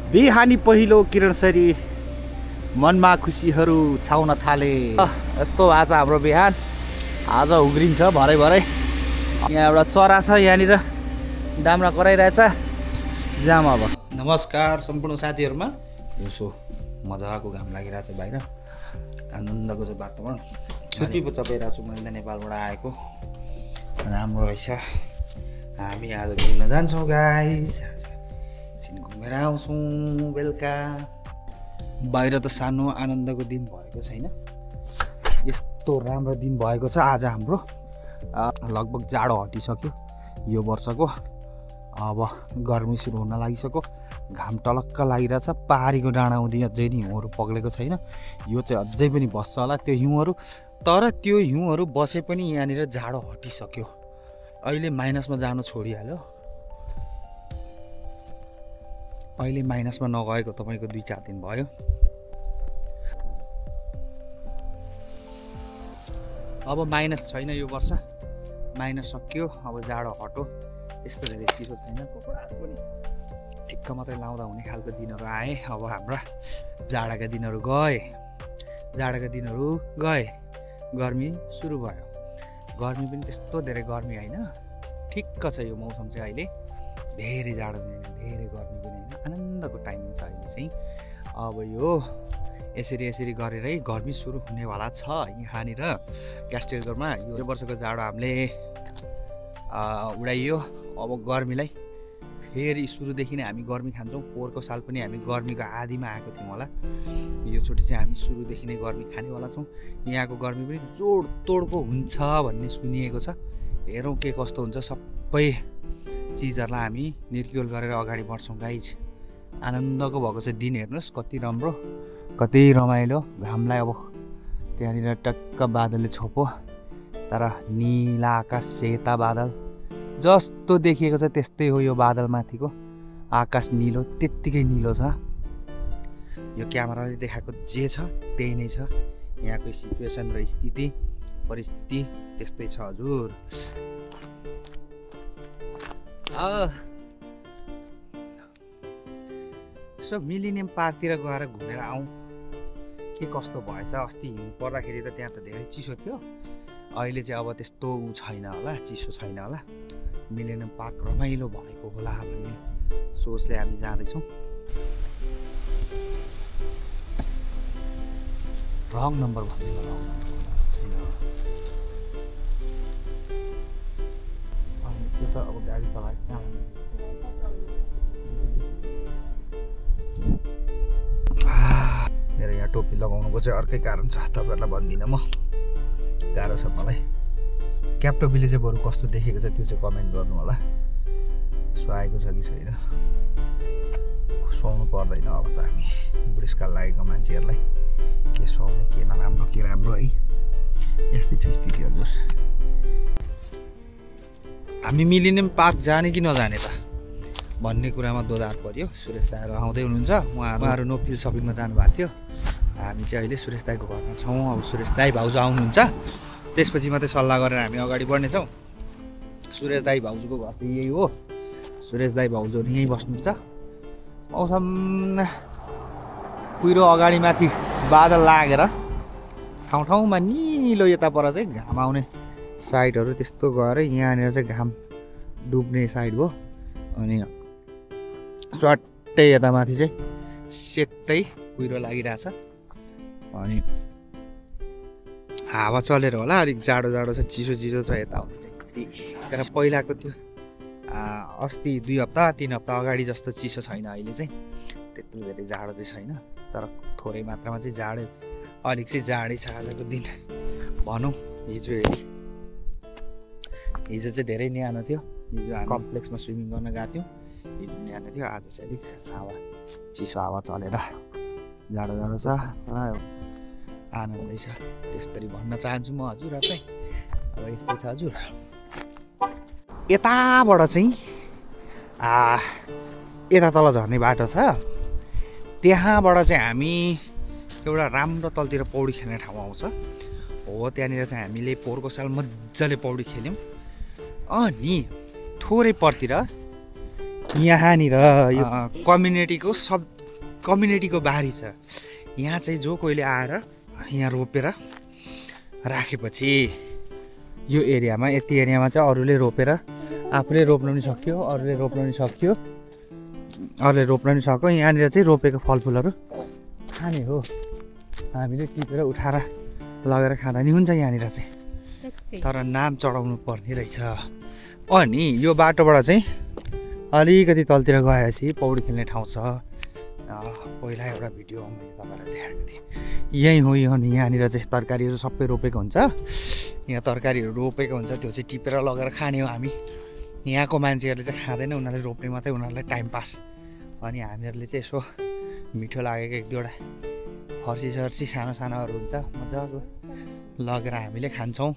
बिहानी पहिलो किरणसरी मनमा खुसीहरू छाउन थाले। यस्तो भएको छ हाम्रो बिहान। आज उग्रिन्छ भरै भरै। यहाँ एउटा चरा छ यहाँनिर डाम्रा कराइरहेछ। जाम अब। नमस्कार सम्पूर्ण साथीहरूमा। यसो मजाको घाम लागिरहेछ बाहिर। आनन्दको चाहिँ वातावरण। छुट्टी पो चपाइरहेको छु मैले नेपालबाट आएको। राम्रो रहेछ। हामी आज घुम्न जान्छौँ गाइस। एकछिन घुमेर आउँछौँ बेलुका। बाहिर त सानो आनन्दको दिन भएको छैन। यस्तो राम्रो दिन भएको छ आज हाम्रो। लगभग जाडो हटिसक्यो यो वर्षको। अब गर्मी सुरु हुन लागिसक्यो। घाम टलक्क लागिरहेछ। पहाडीको डाँडा हुँदै अझै नि हिउँहरू पग्लेको छैन। यो चाहिँ अझै पनि बस्छ होला त्यो हिउँहरू। तर त्यो हिउँहरू बसे पनि यहाँनिर जाडो हटिसक्यो। अहिले माइनसमा जानु छोडिहाल्यो। अहिले माइनसमा नगएको तपाईँको 2-4 दिन भयो। अब माइनस छैन यो वर्ष। माइनस सक्यो। अब जाडो हट्यो। यस्तो धेरै चिसो छैन। कपडाहरू पनि ठिक्क मात्रै लाउँदा हुने खालको दिनहरू आए। अब हाम्रा जाडाका दिनहरू गए। गर्मी सुरु भयो। गर्मी पनि त्यस्तो धेरै गर्मी होइन। ठिक्क छ यो मौसम चाहिँ अहिले। धेरै जाडो पनि होइन, धेरै गर्मी पनि होइन। आनन्दको टाइमिङ छ अहिले चाहिँ। अब यो यसरी गरेरै गर्मी सुरु हुनेवाला छ यहाँनिर क्यास्टेलगरमा। यो वर्षको जाडो हामीले उडाइयो। अब गर्मीलाई फेरि सुरुदेखि नै हामी गर्मी खान्छौँ। पोहोरको साल पनि हामी गर्मीको आधीमा आएको थियौँ होला। योचोटि चाहिँ हामी सुरुदेखि नै गर्मी खानेवाला छौँ। यहाँको गर्मी पनि जोडतोडको हुन्छ भन्ने सुनिएको छ। हेरौँ के कस्तो हुन्छ। सबै चिजहरूलाई हामी निर्क्युल गरेर अगाडि बढ्छौँ गाइज। आनन्दको भएको छ दिन। हेर्नुहोस् कति राम्रो, कति रमाइलो। घामलाई अब त्यहाँनिर टक्क बादलले छोपो। तर निला आकाश, सेता बादल जस्तो देखिएको छ त्यस्तै हो यो बादलमाथिको आकाश। निलो त्यत्तिकै निलो छ। यो क्यामेराले देखाएको जे छ त्यही नै छ। यहाँको सिचुएसन र स्थिति परिस्थिति त्यस्तै छ हजुर। सो मिलिनियम पार्कतिर गएर घुमेर आउँ। के कस्तो भएछ। अस्ति हिउँ पर्दाखेरि त त्यहाँ त धेरै चिसो थियो। अहिले चाहिँ अब त्यस्तो छैन होला, चिसो छैन होला। मिलिनियम पार्क रमाइलो भएको होला भन्ने सोचले हामी जाँदैछौँ। रङ नम्बर भन्दैन, रङ नम्बर छैन। अनि त्यो त अब गाडी चलाएको कहाँ मेरो यहाँ टोपी लगाउनुको चाहिँ अर्कै कारण छ। तपाईँहरूलाई भन्दिनँ म। गाह्रो छ मलाई। क्याप टोपीले चाहिँ बरु कस्तो देखेको छ त्यो चाहिँ कमेन्ट गर्नु होला। सुहाएको छ कि छैन। सुहाउनु पर्दैन अब त हामी बुढेसकाल लागेको मान्छेहरूलाई। के सुहाउने के नराम्रो के राम्रो है। यस्तै छ स्थिति हजुर। हामी मिलिनियम पार्क जाने कि नजाने त भन्ने कुरामा दोधार पर्यो। सुरेश दाईहरू आउँदै हुनुहुन्छ। उहाँहरू नो फिल सपिङमा जानुभएको थियो। हामी चाहिँ अहिले सुरेश दाईको घरमा छौँ। अब सुरेश दाई भाउजू आउनुहुन्छ। त्यसपछि मात्रै सल्लाह गरेर हामी अगाडि बढ्नेछौँ। सुरेश दाई भाउजूको घर चाहिँ यही हो। सुरेश दाई भाउजूहरू यहीँ बस्नुहुन्छ। मौसम कुहिरो अगाडि माथि बादल लागेर ठाउँ ठाउँमा निलो यता पर चाहिँ घाम आउने साइडहरू त्यस्तो गएर यहाँनिर चाहिँ घाम डुब्ने साइड हो। अनि स्वाट्टै यता माथि चाहिँ सेतै कुहिरो लागिरहेछ। अनि हावा चलेर होला अलिक जाडो छ, चिसो छ यताउति चाहिँ। तर पहिलाको त्यो अस्ति 2 हप्ता 3 हप्ता अगाडि जस्तो चिसो छैन अहिले चाहिँ। त्यत्रो धेरै जाडो चाहिँ छैन। तर थोरै मात्रामा चाहिँ जाडो अलिक चाहिँ जाडै छ आजको दिन भनौँ। हिजो चाहिँ धेरै न्यानो थियो। हिजो हामी कम्प्लेक्समा स्विमिङ गर्न गएको थियौँ। हिजो न्यानो थियो। आज चाहिँ अलिक चिसो हावा चलेर जाडो छ। तर आनन्दै छ। त्यसरी भन्न चाहन्छु म हजुरहरूलाई। अब यस्तै छ हजुर। यताबाट चाहिँ यता तल झर्ने बाटो छ। त्यहाँबाट चाहिँ हामी एउटा राम्रो तलतिर पौडी खेल्ने ठाउँ आउँछ हो। त्यहाँनिर चाहिँ हामीले पोहोरको साल मजाले पौडी खेल्यौँ। अनि थोरै परतिर यहाँनिर यो कम्युनिटीको सब कम्युनिटीको बारी छ। यहाँ चाहिँ जो कोहीले आएर यहाँ रोपेर राखेपछि यो एरियामा यति एरियामा चाहिँ अरूले रोपेर आफूले रोप्न पनि सक्यो, अरूले रोप्न पनि सक्यो, अरूले रोप्न पनि सक्यो। यहाँनिर चाहिँ रोपेको फलफुलहरू खाने हो, हामीले टिपेर उठाएर लगेर खाँदा नि हुन्छ यहाँनिर चाहिँ, तर नाम चढाउनु पर्ने रहेछ। अनि यो बाटोबाट चाहिँ अलिकति तलतिर गएपछि पौडी खेल्ने ठाउँ छ। पहिला एउटा भिडियो मैले तपाईँलाई देखाएको थिएँ। यहीँ हो यो, यहाँनिर चाहिँ तरकारीहरू सबै रोपेको हुन्छ। यहाँ तरकारीहरू रोपेको हुन्छ, त्यो चाहिँ टिपेर लगेर खाने हो हामी। यहाँको मान्छेहरूले चाहिँ खाँदैन, उनीहरूले रोप्ने मात्रै, उनीहरूलाई टाइम पास। अनि हामीहरूले चाहिँ यसो मिठो लागेको एक दुईवटा फर्सी सर्सी सानो सानोहरू हुन्छ, मजाको लगेर हामीले खान्छौँ।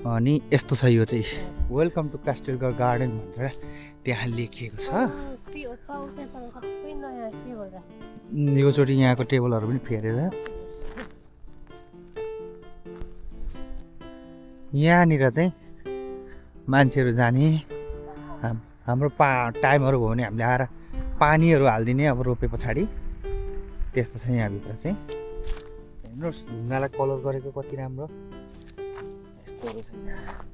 अनि यस्तो छ यो चाहिँ, वेलकम टु कास्टेलगढ गार्डन भनेर त्यहाँ लेखिएको छ। योचोटि यहाँको टेबलहरू पनि फेरेर यहाँनिर चाहिँ मान्छेहरू जाने, हाम्रो टाइमहरू भयो भने हामीले आएर पानीहरू हालिदिने। अब रोपे पछाडि त्यस्तो छ यहाँभित्र चाहिँ। हेर्नुहोस् ढुङ्गालाई कलर गरेको कति राम्रो, यस्तोहरू छ यहाँ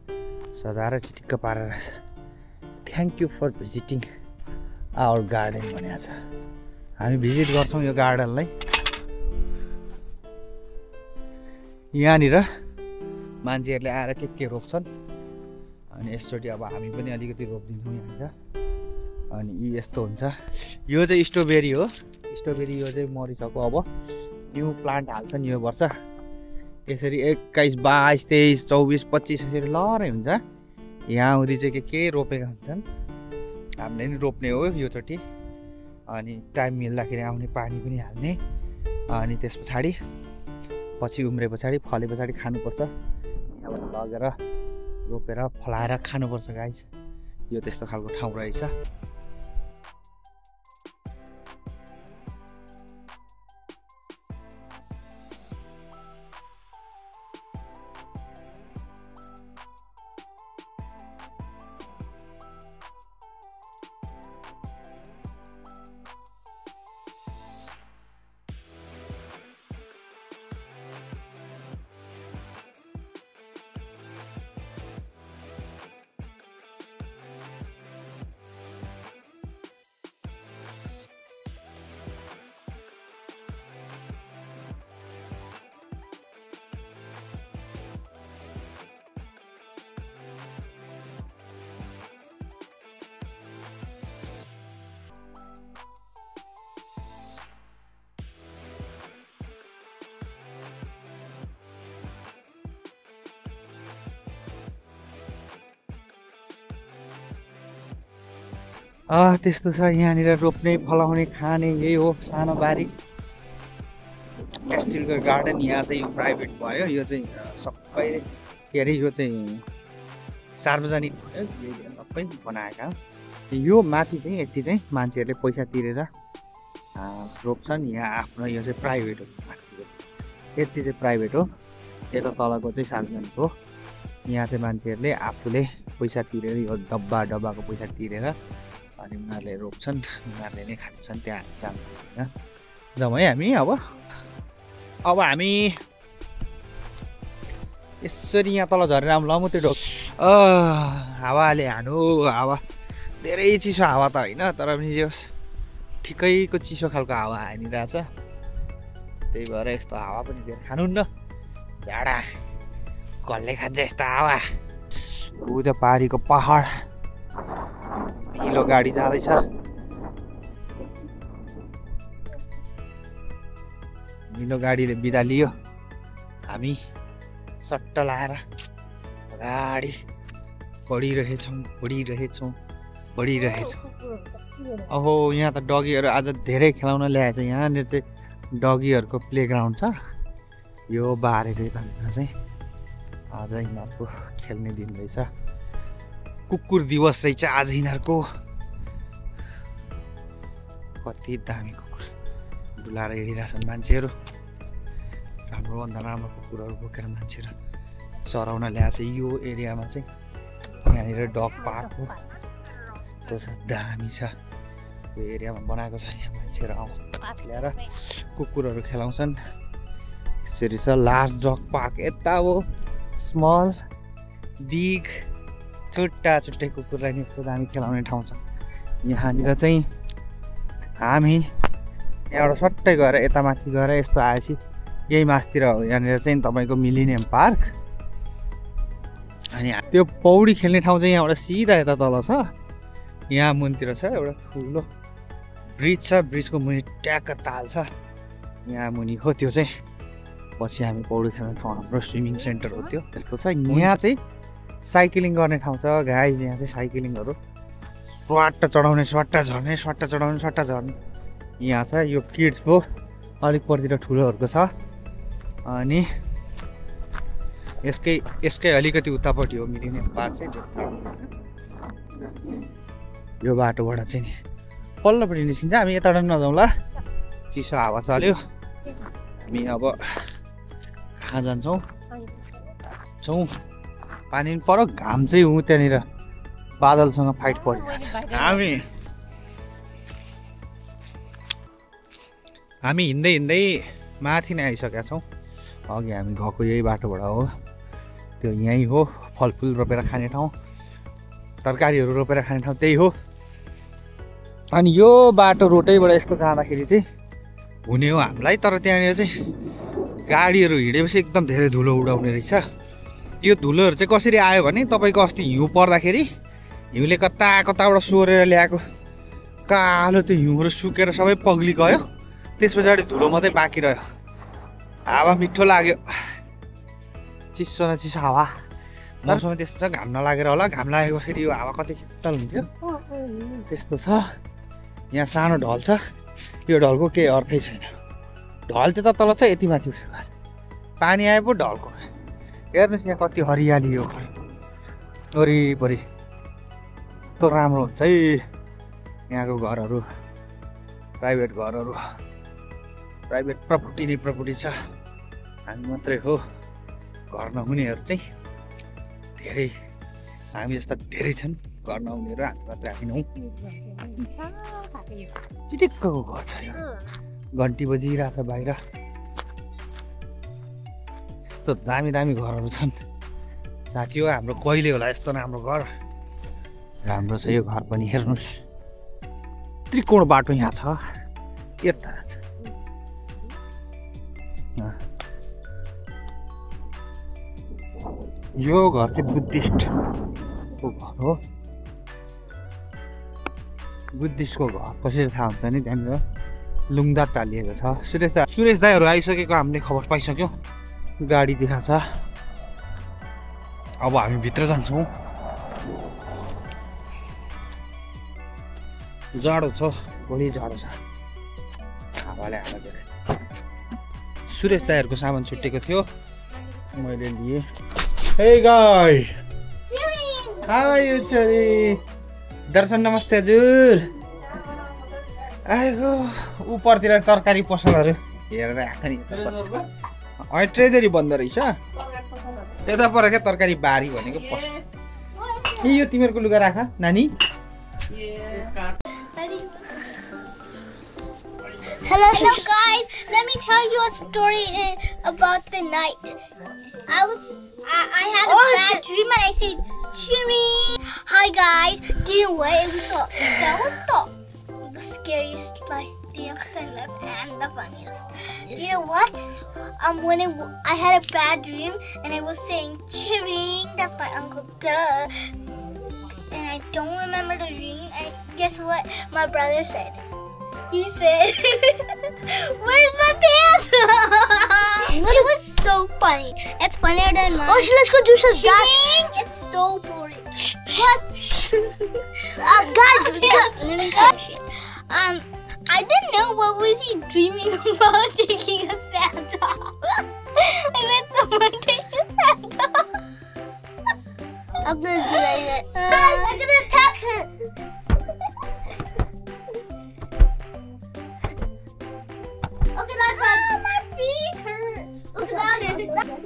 सजाएर चिटिक्क पारेर। Thank you for visiting our garden भनेको छ। हामी भिजिट गर्छौँ यो गार्डनलाई। यहाँनिर मान्छेहरूले आएर के रोप्छन्, अनि यसचोटि अब हामी पनि अलिकति रोपिदिन्छौँ यहाँनिर। अनि यी यस्तो हुन्छ, यो चाहिँ स्ट्रबेरी हो। स्ट्रबेरी यो चाहिँ मरिसक्यो, अब न्यू प्लान्ट हाल्छन् यो वर्ष। यसरी 21, 22, 23, 24, 25 यसरी लहरै हुन्छ। यहाँ आउँदै चाहिँ के रोपेका हुन्छन्, हामीले नि रोप्ने हो योचोटि। अनि टाइम मिल्दाखेरि आउने, पानी पनि हाल्ने। अनि त्यस पछाडि पछि उम्रे पछाडि फले पछाडि खानुपर्छ। यहाँबाट लगेर रोपेर फलाएर खानुपर्छ गाइस। यो त्यस्तो खालको ठाउँ रहेछ। त्यस्तो छ यहाँनिर रोप्ने, फलाउने, खाने यही हो सानो बारी। कास्टेलगढ गार्डन यहाँ चाहिँ यो प्राइभेट भयो, यो चाहिँ सबै के अरे यो चाहिँ सार्वजनिक भयो, सबै बनाएका। यो माथि चाहिँ यति चाहिँ मान्छेहरूले पैसा तिरेर रोप्छन्। यहाँ आफ्नो यो चाहिँ प्राइभेट हो, यति चाहिँ प्राइभेट हो, यता तलको चाहिँ सार्वजनिक हो। यहाँ चाहिँ मान्छेहरूले आफूले पैसा तिरेर, यो डब्बाको पैसा तिरेर अनि उनीहरूले रोप्छन्, उनीहरूले नै खान्छन्। त्यहाँ जानु जाउँ है हामी। अब हामी यसरी यहाँ तल झरेर आउँ। ल म त्यो हावाले हानु, हावा धेरै चिसो हावा त होइन, तर पनि जे होस् ठिकैको चिसो खालको हावा हानिरहेछ। त्यही भएर यस्तो हावा पनि धेरै खानुहुन्न, झाडा कसले खान्छ यस्तो हावा। उता पारीको पहाड, हिलो गाडी जाँदैछ। हिलो गाडीले बिदा लियो, हामी सट्ट लाएर गाडी बढिरहेछौँ। अहो यहाँ त डगीहरू आज धेरै खेलाउन ल्याएछ। यहाँनिर चाहिँ डगीहरूको प्लेग्राउन्ड छ। यो बारेको यताभित्र चाहिँ आज यिनीहरूको खेल्ने दिन रहेछ। कुकुर दिवस रहेछ आज यिनीहरूको। कति दामी कुकुर डुलाएर हिँडिरहेछन् मान्छेहरू। राम्रोभन्दा राम्रो कुकुरहरू बोकेर मान्छेहरू चराउन ल्याएछ यो एरियामा चाहिँ। यहाँनिर डग पार्क हो, यस्तो छ, दामी छ। त्यो एरियामा बनाएको छ। यहाँ मान्छेहरू आउँछ ल्याएर कुकुरहरू खेलाउँछन्। यसरी छ लार्ज डग पार्क। यता हो स्मल बिग छुट्टा छुट्टै कुकुरलाई नि यस्तो दामी खेलाउने ठाउँ छ। यहाँनिर चाहिँ हामी यहाँबाट सट्टै गएर यता माथि गएर यस्तो आएपछि यही मासतिर हो। यहाँनिर चाहिँ तपाईँको मिलेनियम पार्क। अनि त्यो पौडी खेल्ने ठाउँ चाहिँ यहाँबाट सिधा यता तल छ। यहाँ मुनितिर छ एउटा ठुलो ब्रिज छ। ब्रिजको मुनि ट्याक्क ताल छ। यहाँ मुनि हो त्यो चाहिँ पछि हामी पौडी खेल्ने ठाउँ हाम्रो स्विमिङ सेन्टर हो त्यो त्यस्तो छ। यहाँ चाहिँ साइक्लिङ गर्ने ठाउँ छ गाइज। यहाँ चाहिँ साइक्लिङहरू स्वाट्ट चढाउने स्वाट्ट झर्ने स्वाट्ट चढाउने स्वाट्ट झर्ने यहाँ छ। यो किड्स भयो अलिक परतिर ठुलोहरूको छ। अनि यसकै अलिकति उतापट्टि हो मिलेनियम पार्क चाहिँ। यो बाटोबाट चाहिँ नि पल्लोपट्टि निस्किन्छ। हामी यताबाट नजाउँला चिसो हावा चल्यो। हामी अब कहाँ जान्छौँ पानी पनि पऱ्यो घाम चाहिँ ऊ त्यहाँनिर बादलसँग फाइट परिरहेछ। हामी हिँड्दै हिँड्दै माथि नै आइसकेका छौँ। अघि हामी गएको यही बाटोबाट हो। त्यो यहीँ हो फलफुल रोपेर खाने ठाउँ तरकारीहरू रोपेर खाने ठाउँ त्यही हो। अनि यो बाटो रोटैबाट यस्तो जाँदाखेरि चाहिँ हुने हो हामीलाई। तर त्यहाँनिर चाहिँ गाडीहरू हिँडेपछि एकदम धेरै धुलो उडाउने रहेछ। यो धुलोहरू चाहिँ कसरी आयो भने तपाईँको अस्ति हिउँ पर्दाखेरि हिउँले कता कताबाट सोरेर ल्याएको कालो त्यो हिउँहरू सुकेर सबै पग्ली गयो। त्यस पछाडि धुलो मात्रै बाँकी रह्यो। हावा मिठो लाग्यो। चिसो न चिसो हावा। मौसम त्यस्तो छ घाम नलागेर होला। घाम लागेको फेरि यो हावा कति शीतल हुन्थ्यो त्यस्तो छ। यहाँ सानो ढल छ। यो ढलको केही अर्थै छैन। ढल त्यता तल छ यति माथि उठेको पानी आए पो ढलको हेर्नुहोस् यहाँ कति हरियाली हो वरिपरि। कस्तो राम्रो हुन्छ है यहाँको घरहरू। प्राइभेट घरहरू प्राइभेट प्रपर्टी नै प्रपर्टी छ। हामी मात्रै हो घर नहुनेहरू चाहिँ धेरै। हामी जस्ता धेरै छन् घर नहुनेहरू। हामी मात्रै हामी नहौँ। चिटिक्कको घर छ यो। घन्टी बजिरहेछ बाहिर। यस्तो दामी दामी घरहरू छन् साथी हो। हाम्रो कहिले होला यस्तो राम्रो घर। राम्रो छ यो घर पनि। हेर्नुहोस् त्रिकोण बाटो यहाँ छ यता। यो घर चाहिँ बुद्धिस्टको घर हो। बुद्धिस्टको घर कसरी थाहा हुन्छ नि त्यहाँनिर लुङदार टालिएको छ। सुरेश दाईहरू आइसकेको हामीले खबर पाइसक्यौँ। गाडी देखाएको छ। अब हामी भित्र जान्छौँ। जाडो छ बढी जाडो छ। हावाले हावा धेरै। सुरेश दाईहरूको सामान छुट्टेको थियो मैले लिएँ। हे गाई हाउ आर यु छोरी? दर्शन नमस्ते हजुर। आएको उपरतिर तरकारी पसलहरू हेरेर आएको नि। ट्रेजरी बन्द रहेछ यता पर क्या तरकारी बारी भनेको पस। यो तिमीहरूको लुगा राख नानी। Hello guys, let me tell you a story about the night. I had a bad dream and I said, "Cheery." Hi guys, do you know what? That was the scariest day of my life and the funniest. You know what? When I had a bad dream and I was saying "cheering," that's my uncle Duh, and I don't remember the dream. And guess what? My brother said. He said, "Where's my pants?" It was so funny. It's funnier than mine. Oh, let's go do some cheering. It's so boring. What? Guys, I didn't know what was he dreaming about taking his pants off. I bet someone take his pants off. I'm gonna do that. I'm gonna attack her. Okay, that's my feet hurts. Look at that.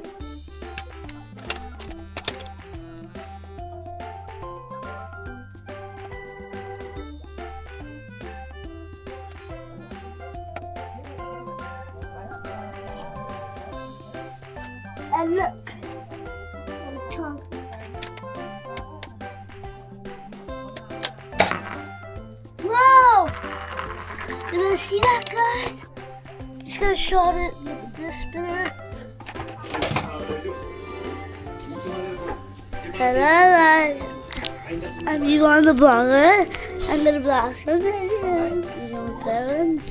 And look. Tongue. Whoa! You gonna see that, guys? I'm just gonna show it with this spinner. Hello, guys. I'm you on the blogger. I'm gonna blog some videos. These are my parents.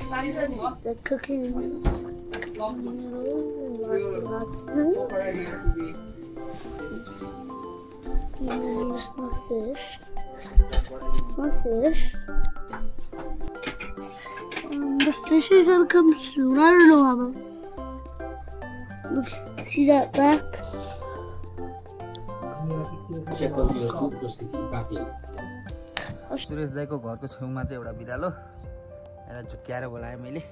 They're cooking. My fish. My fish. The fish is gonna come soon. I don't know how much. Look, see that back? Suresh दाईको घरको छेउमा चाहिँ एउटा बिरालो यसलाई झुक्क्याएर बोलाएँ मैले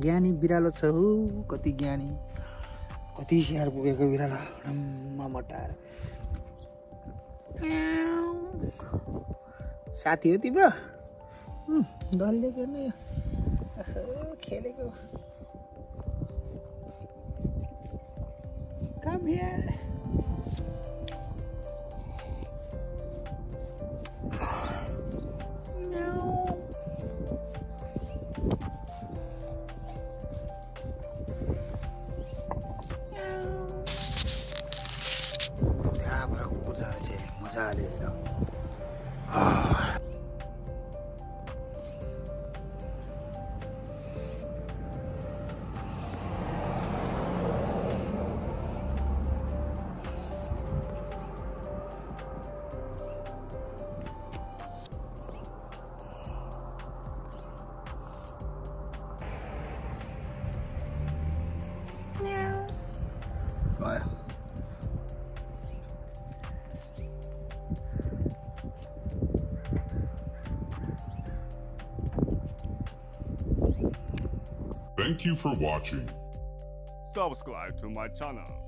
ज्ञानी बिरालो छ हौ कति ज्ञानी कति स्याहार पुगेको बिरालो डम्म मटाएर साथी हो तिम्रो दलले गर्ने खेलेको Come here. No. Abra kukuza je mojale हेर Thank you for watching. Subscribe to my channel.